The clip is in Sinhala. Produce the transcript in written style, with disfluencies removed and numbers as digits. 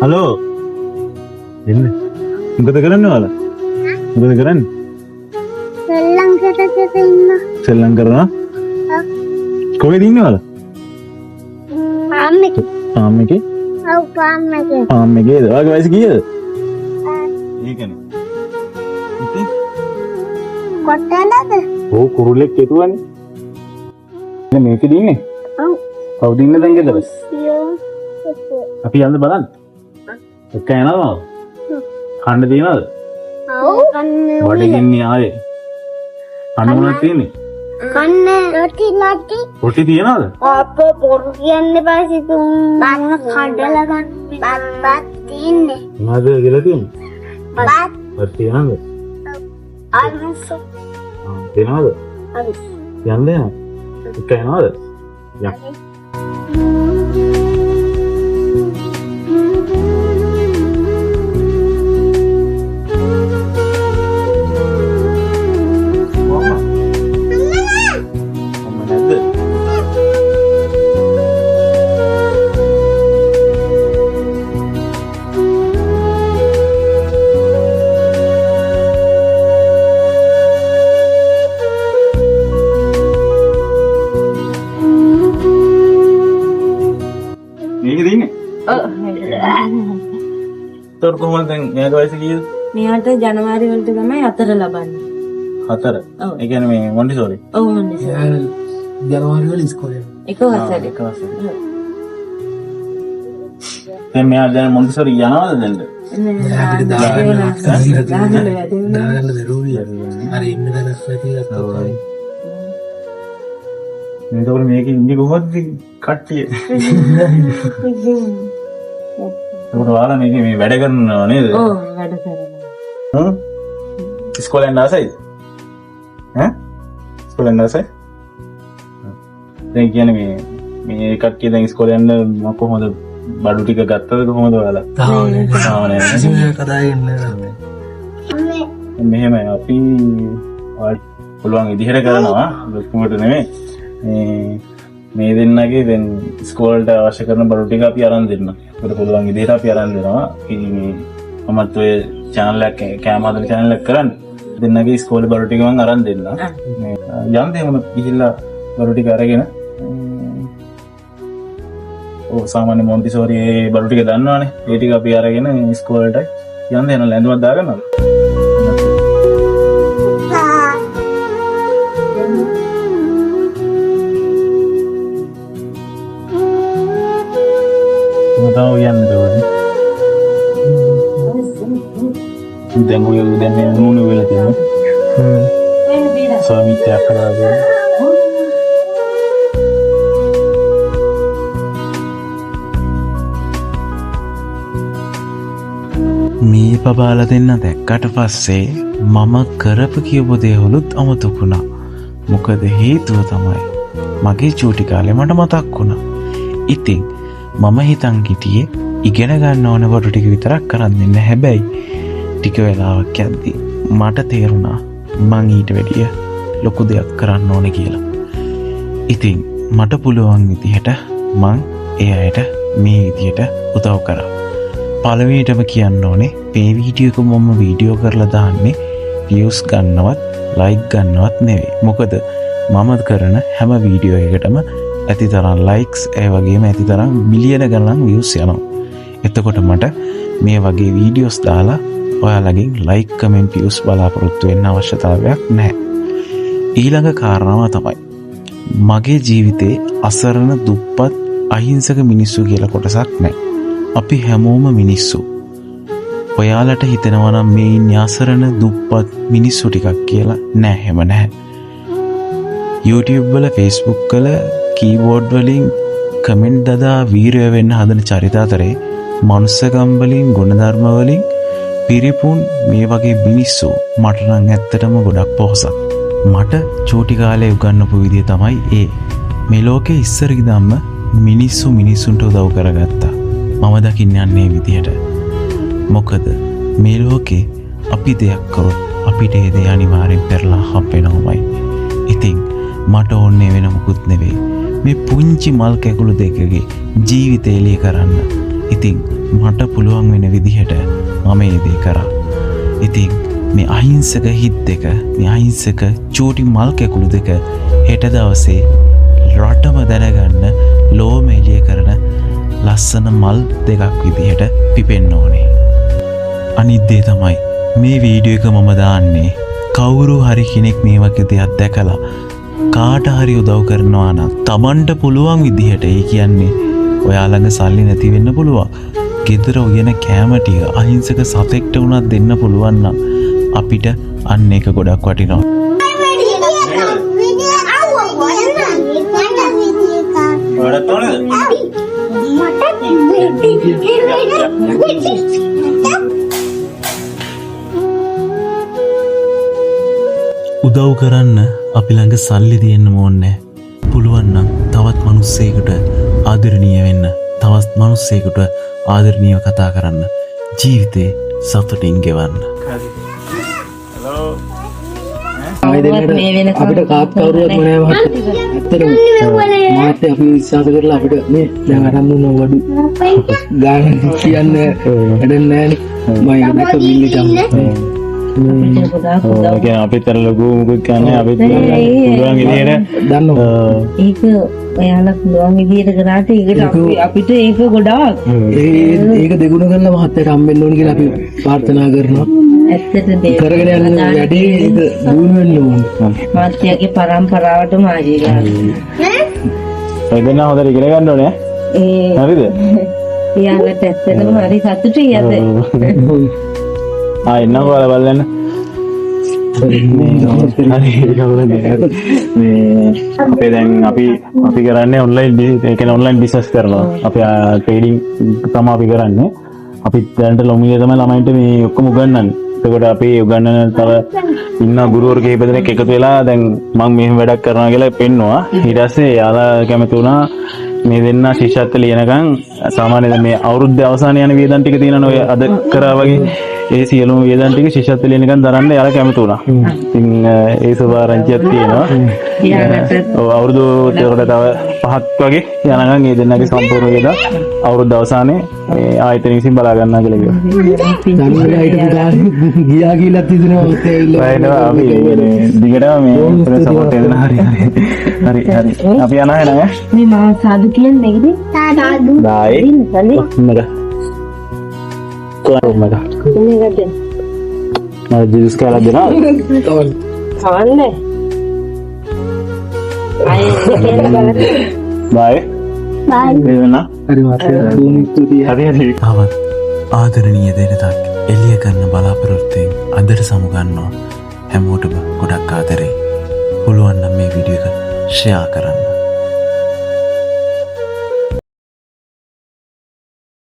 හලෝ. එන්න. මොකද කරන්නේ ඔයාලා? මොකද කරන්නේ? සෙල්ලම් කර කර ඉන්නවා. සෙල්ලම් කරනවා? ඔව්. කොහෙද ඉන්නේ ඔයාලා? ෆාම් එකේ. ෆාම් එකේ? ඔව්, ෆාම් එකේ. ෆාම් එකේද? ඔයාගේ වයස කීයද? ඒකනේ. ඉතින් කොටනද? ඔව්, කුරුල්ලෙක් කෙටුවනේ. දැන් මේකෙද ඉන්නේ? ඔව්. කවුද ඉන්නේ දැන් ගෙදර? සියෝ. අපි යන්න බලන්න. එක්ක යනවද? කන්න තියනවද? ඔව්. කන්න. බඩගින්නේ ආයේ. කන්න මොනවද තියෙන්නේ? කන්න රොටි රොටි. රොටි තියනවද? අපෝ බොරු කියන්න එපා සිතුම්. බත් කඩලා ගන්න. බත් බත් තියෙන්නේ. මොනවද කියලා තියෙන්නේ? බත්. බත් තියනවද? අරුස. ආ, තියනවද? අරුස. යන්න යන්න. එක්ක යනවද? යන්න. අම්මා නැද්ද? මේකද ඉන්නේ? ඔව්. ඒතකොට කොහොමද දැන් මෙයාගේ වයස කීයද? මෙයාට ජනවාරි වලට තමයි 4 ලබන්නේ. 4. ඔව්. ඒ කියන්නේ මේ මොන්ටිසෝරි. ඔව්, මොන්ටිසෝරි. ජනවාරි වල ඉස්කෝලේ යනවා. එක වසරේ. එක වසරේ. දැන් මෙයා දැන් මොන්ටිසෝරි යනවද දැන්? නෑ, අපිට දාගන්න දාගන්න බැරි වුණා. දාගන්න බැරුව ගියා. අර ඉන්න තැනක් නැති එකත් ඔක්කොම. එතකොට මේකේ ඉන්නේ කොහොමද කට්ටිය? එතකොට ඔයාලා මේකේ මේ වැඩ කරනවා නේද? ඔව්, වැඩ කරනවා. හ්ම්? ඉස්කෝලේ යන්න ආසයිද? ඈ? ඉස්කෝලේ යන්න ආසයි? දැන් කියන්නේ මේ මේ කට්ටිය දැන් ඉස්කෝලේ යන්න මොක කොහොමද බඩු ටික ගත්තද කොහොමද ඔයාලා? තාම නෑ. තාම නෑ. කිසිම දෙයක් අදාගෙන නෑ. මෙහෙමයි, අපි ඔයාලට පුළුවන් විදිහට කරනවා, ලොකුවට නෙමෙයි. මේ මේ දෙන්නගේ දැන් ඉස්කෝලේට අවශ්‍ය කරන බඩු ටික අපි අරන් දෙන්න. අපිට පුළුවන් විදිහට අපි අරන් දෙනවා. අපි මේ මමත් ඔය චැනල් එකක්, කෑම හදන චැනල් එකක් කරන්නේ. දෙන්නගේ ඉස්කෝලේ බඩු ටික මං අරන් දෙන්න. මේ යන්න එහෙම ගිහිල්ලා බඩු ටික අරගෙන, ඔව්, සාමාන්‍ය මොන්ටිසෝරි ඒ බඩු ටික දන්නවනේ. ඒ ටික අපි අරගෙන ඉස්කෝලේට යන්න යනවා. ඇඳුමක් දාගන්නවද? තව යන්න ඕනේ. දැන් ඔය දැන් මේ උණු වෙලා තියෙනවා. ස්වාමීත්වයක් කරලා දෙන්න. මේ බබාලා දෙන්න දැක්කට පස්සේ මම කරපු කියපු දේවලුත් අමතක වුණා. මොකද හේතුව තමයි මගේ චූටි කාලේ මට මතක් වුණා. ඉතින් මම හිතන් හිටියේ ඉගෙන ගන්න ඕන බඩු ටික විතරක් කරන් දෙන්න. හැබැයි ටික වෙලාවක් යද්දි මට තේරුණා මං ඊට වැඩිය ලොකු දෙයක් කරන්න ඕනේ කියලා. ඉතින් මට පුළුවන් විදිහට මං ඒ අයට මේ විදිහට උදව් කරා. පළවෙනිටම කියන්න ඕනේ මේ වීඩියෝ එක මම වීඩියෝ කරලා දාන්නේ views ගන්නවත් like ගන්නවත් නෙවෙයි. මොකද මම කරන හැම වීඩියෝ එකකටම ඇති තරම් likes ඒ වගේම ඇති තරම් මිලියන ගණන් views යනවා. එතකොට මට මේ වගේ වීඩියෝස් දාලා ඔයාලගෙන් like comment views බලාපොරොත්තු වෙන්න අවශ්‍යතාවයක් නැහැ. ඊළඟ කාරණාව තමයි මගේ ජීවිතේ අසරණ දුප්පත් අහිංසක මිනිස්සු කියලා කොටසක් නැහැ. අපි හැමෝම මිනිස්සු. ඔයාලට හිතෙනවා නම් මේ ඉන්නේ අසරණ දුප්පත් මිනිස්සු ටිකක් කියලා, නෑ, එහෙම නැහැ. YouTube වල Facebook වල කීබෝඩ් වලින් කමෙන්ට් දදා වීරය වෙන්න හදන චරිත අතරේ මනුස්සකම් වලින් ගුණධර්ම වලින් පිරිපුන් මේ වගේ මිනිස්සු මට නම් ඇත්තටම ගොඩක් පොහොසත්. මට චූටි කාලේ උගන්වපු විදිය තමයි ඒ. මේ ලෝකේ ඉස්සර ඉඳන්ම මිනිස්සු මිනිස්සුන්ට උදව් කරගත්තා. මම දකින්න යන්නේ විදියට. මොකද මේ ලෝකේ අපි දෙයක් කරොත් අපිට ඒ දේ අනිවාර්යෙන් පෙරලා හම්බ වෙනවමයි. ඉතින් මට ඕනේ වෙන මොකුත් නෙවෙයි. මේ පුංචි මල් කැකුළු දෙකගේ ජීවිතය එළිය කරන්න. ඉතින් මට පුළුවන් වෙන විදිහට මම ඒ දේ කරා. ඉතින් මේ අහිංසක හිත් දෙක, මේ අහිංසක චූටි මල් කැකුළු දෙක හෙට දවසේ රටම දැනගන්න ලෝම එළිය කරන ලස්සන මල් දෙකක් විදිහට පිපෙන්න ඕනේ. අනිත් දේ තමයි මේ වීඩියෝ එක මම දාන්නේ කවුරු හරි කෙනෙක් මේ වගේ දෙයක් දැකලා කාට හරි උදව් කරනවා නම් තමන්ට පුළුවන් විදිහට, ඒ කියන්නේ ඔයා ළඟ සල්ලි නැති වෙන්න පුළුවන්, ගෙදර උයන කෑම ටික අහිංසක සතෙක්ට වුණත් දෙන්න පුළුවන් නම් අපිට අන්න ඒක ගොඩක් වටිනවා. ඔයාලට ඕනේද? උදව් කරන්න අපි ළඟ සල්ලි තියෙන්න ඕනේ. පුළුවන් නම් තවත් මිනිස්සෙකුට ආදරණීය වෙන්න, තවත් මිනිස්සෙකුට ආදරණීයව කතා කරන්න, ජීවිතේ සතුටින් ගෙවන්න. හලෝ. මේ වෙනකම් අපිට කාත් කවුරුවත්ම නෑ මහත්තයා. ඇත්තටම මහත්තයා අපි විශ්වාස කරලා අපිට මේ දැන් අරන් දුන්න වඩු ගාන කියන්න වැඩක් නෑනේ. මම ඒක දැක්ක බිල්ලි තමයි. අපිට ගොඩාක් ඔව්, උදව්. ඒ කියන්නේ අපිත් අර ලොකු මුකුත් කියන්නේ අපිත් පුළුවන් විදිහට දන්නවා. ඒක ඔයාලා පුළුවන් විදියට කරාට ඒකට අපිට ඒක ගොඩාක් ඒක දෙගුණ කරලා මහත්තයාට හම්බෙන්න ඕන කියලා අපි ප්‍රාර්ථනා කරනවා. ඇත්තට දේව කරගෙන යන වැඩේ ඒක දියුණු වෙන්න ඕන. මහත්තයාගේ පරම්පරාවටම ආශිර්වාද. ඔය දෙන්නා හොඳට ඉගෙන ගන්න ඕනේ. ඒ හරිද? එයාලට ඇත්තටම හරි සතුටුයි අද. ආ එන්නකෝ ඔයාලා බලන්න. හරි, ඒක අවුලක් නෑ. මේ අපේ දැන් අපි අපි කරන්නේ ඔන්ලයින්, ඒ කියන්නේ ඔන්ලයින් බිස්නස් කරනවා. අපි ට්‍රේඩින් තමයි අපි කරන්නේ. අපි දැනට ලොමියේ තමයි ළමයින්ට මේ ඔක්කොම උගන්වන්නේ. එතකොට අපි උගන්වන තව ඉන්න ගුරුවරු කිහිප දෙනෙක් එකතු වෙලා දැන් මං මෙහෙම වැඩක් කරනවා කියලා පෙන්නුවා. ඊට පස්සේ එයාලා කැමති වුණා මේ දෙන්න ශිෂ්‍යත්ව ලියනකන් සාමාන්‍යයෙන් දැන් මේ අවුරුද්ද අවසානයේ යන වියදම් ටික තියෙනවනේ, ඔය අද කරා වගේ ඒ සියලුම වියදම් ටික ශිෂ්‍යත්ව ලියනකන් දරන්න එයාලා කැමති වුණා. ඉතින් ඒ සුභාරංචියක් තියෙනවා. එයාලට ඔව්, අවුරුදු එතකොට තව 5ක් වගේ යනකන් ඒ දෙන්නගේ සම්පූර්ණ වියදම් අවුරුද්ද අවසානයේ මේ ආයතනය විසින් බලා ගන්නවා කියලා කිව්වා. දන්නවා හිටපු ගානේ ගියා කියලාත් හිතෙනවා මහත්තයා ඇවිල්ලා. එනවා අපි දිගටම මේ සපෝට් එක දෙන. හරි හරි හරි හරි, අපි යනවා එහෙනම් ඈ. මේ මම සාදු කියන්නේ ඉතින්. සාදු. බයි. සල්ලි මග කොහොමද? මේකද? මම ජූස් කාලා දෙනවා. කවන්නේ. අය කියන්න බලන්න. බයි. බයි. වෙන. හරි මහත්තයා, බොහොම ස්තුතියි. හරි හරි. තවත් ආදරණීය දෙනතක් එළිය කරන බලාපොරොත්තුවෙන් අදට සමුගන්නවා. හැමෝටම ගොඩක් ආදරේ. පුළුවන් නම් මේ වීඩියෝ එක ෂෙයා කරන්න.